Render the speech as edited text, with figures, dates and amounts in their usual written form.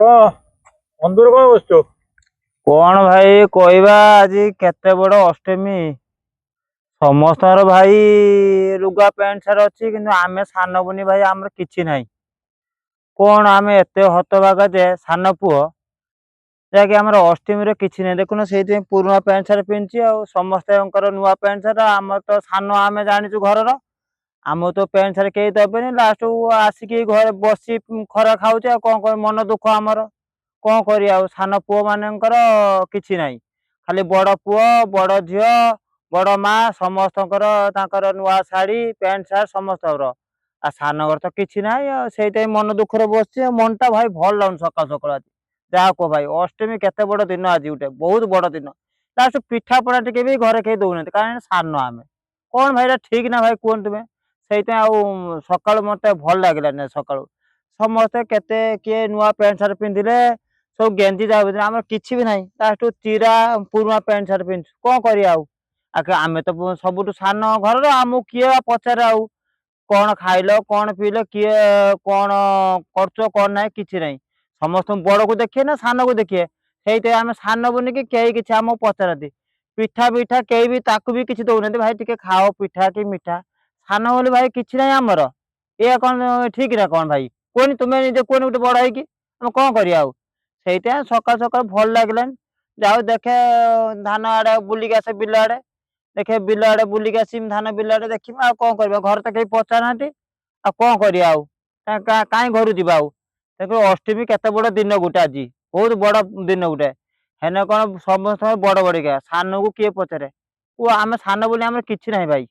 କଣ ମନ୍ଦିର କଣ ବସିଛୁ? କଣ ଭାଇ କହିବା, ଆଜି କେତେ ବଡ ଅଷ୍ଟମୀ। ସମସ୍ତଙ୍କର ଭାଇ ଲୁଗା ପ୍ୟାଣ୍ଟ ସାର୍ଟ ଅଛି, କିନ୍ତୁ ଆମେ ସାନ ବୁନି ଭାଇ ଆମର କିଛି ନାହିଁ। କଣ ଆମେ ଏତେ ହତଭାଗା ଯେ ସାନ ପୁଅ ଯାହାକି ଆମର ଅଷ୍ଟମୀରେ କିଛି ନାହିଁ। ଦେଖୁନ, ସେଇଥିପାଇଁ ପୁରୁଣା ପ୍ୟାଣ୍ଟ ସାର୍ଟ ପିନ୍ଧିଛି। ଆଉ ସମସ୍ତଙ୍କର ନୂଆ ପ୍ୟାଣ୍ଟ ସାର୍ଟ, ଆମର ତ ସାନ, ଆମେ ଜାଣିଛୁ ଘରର, ଆମର ତ ପ୍ୟାଣ୍ଟ ସାର୍ଟ କେହି ଦେବେନି। ଲାଷ୍ଟକୁ ଆସିକି ଘରେ ବସି ଖରା ଖାଉଛି। ଆଉ କଣ କରିବି, ମନ ଦୁଃଖ ଆମର। କଣ କରିବା ଆଉ, ସାନ ପୁଅ ମାନଙ୍କର କିଛି ନାହିଁ। ଖାଲି ବଡ ପୁଅ, ବଡ ଝିଅ, ବଡ ମା ସମସ୍ତଙ୍କର ତାଙ୍କର ନୂଆ ଶାଢୀ ପ୍ୟାଣ୍ଟ ସାର୍ଟ ସମସ୍ତଙ୍କର, ଆଉ ସାନ ଘର ତ କିଛି ନାହିଁ। ଆଉ ସେଇଥିପାଇଁ ମନ ଦୁଃଖରେ ବସିଛି। ଆଉ ମନଟା ଭାଇ ଭଲ ଲାଗୁନି ସକାଳୁ ସକାଳୁ ଆଜି। ଯାହା କୁହ ଭାଇ, ଅଷ୍ଟମୀ କେତେ ବଡ ଦିନ ଆଜି, ଗୋଟେ ବହୁତ ବଡ ଦିନ। ଲାଷ୍ଟ ପିଠା ପଣା ଟିକେ ବି ଘରେ କେହି ଦଉନାହାନ୍ତି, କାରଣ ସାନ ଆମେ। କଣ ଭାଇ, ଏଇଟା ଠିକ ନା ଭାଇ କୁହନ୍ତୁ ତୁମେ? ସେଇଥିପାଇଁ ଆଉ ସକାଳୁ ମତେ ଭଲ ଲାଗିଲାନି। ସକାଳୁ ସମସ୍ତେ କେତେ କିଏ ନୂଆ ପ୍ୟାଣ୍ଟ ସାର୍ଟ ପିନ୍ଧିଲେ, ସବୁ ଗେଞ୍ଜି ଯାହା ପିନ୍ଧିଲେ, ଆମର କିଛି ବି ନାହିଁ। ଲାଷ୍ଟକୁ ଚିରା ପୁରୁଣା ପ୍ୟାଣ୍ଟ ସାର୍ଟ ପିନ୍ଧୁଛୁ। କଣ କରିବା ଆଉ? ଆମେ ତ ସବୁଠୁ ସାନ ଘରର, ଆମକୁ କିଏ ବା ପଚାରେ ଆଉ କଣ ଖାଇଲ, କଣ ପିଇଲ, କିଏ କଣ କରୁଛ କଣ ନାହିଁ? କିଛି ନାହିଁ। ସମସ୍ତଙ୍କୁ ବଡକୁ ଦେଖିବେ ନା ସାନକୁ ଦେଖିବେ? ସେଇଥିପାଇଁ ଆମେ ସାନ ବୋଲିକି କେହି କିଛି ଆମକୁ ପଚାରନ୍ତି, ପିଠା ପିଠା କେହି ବି ତାକୁ ବି କିଛି ଦଉନାହାନ୍ତି। ଭାଇ ଟିକେ ଖାଅ ପିଠା କି ମିଠା, ସାନ ବୋଲି ଭାଇ କିଛି ନାହିଁ ଆମର। ଏଇଆ କଣ ଠିକ ନା କଣ ଭାଇ କୁହନି? ତୁମେ ନିଜେ କୁହନି, ଗୋଟେ ବଡ ହେଇକି ଆମେ କଣ କରିବା ଆଉ? ସେଇଥିପାଇଁ ସକାଳୁ ସକାଳୁ ଭଲ ଲାଗିଲାନି। ଯାଉ ଦେଖେ ଧାନ ଆଡେ ବୁଲିକି ଆସେ, ବିଲ ଆଡେ ଦେଖେ, ବିଲ ଆଡେ ବୁଲିକି ଆସିବି, ଧାନ ବିଲ ଆଡେ ଦେଖିବି। ଆଉ କଣ କରିବା, ଘରେ ତ କେହି ପଚାରୁନାହାନ୍ତି। ଆଉ କଣ କରିବା ଆଉ, କାଇଁ ଘରୁ ଯିବା ଆଉ? ଦେଖ, ଅଷ୍ଟମୀ କେତେ ବଡ ଦିନ ଗୋଟେ ଆଜି, ବହୁତ ବଡ ଦିନ ଗୋଟେ। ହେନେ କଣ ସମସ୍ତଙ୍କ ବଡ ବଡିକା, ସାନକୁ କିଏ ପଚାରେ କୁହ? ଆମେ ସାନ ବୋଲି ଆମର କିଛି ନାହିଁ ଭାଇ।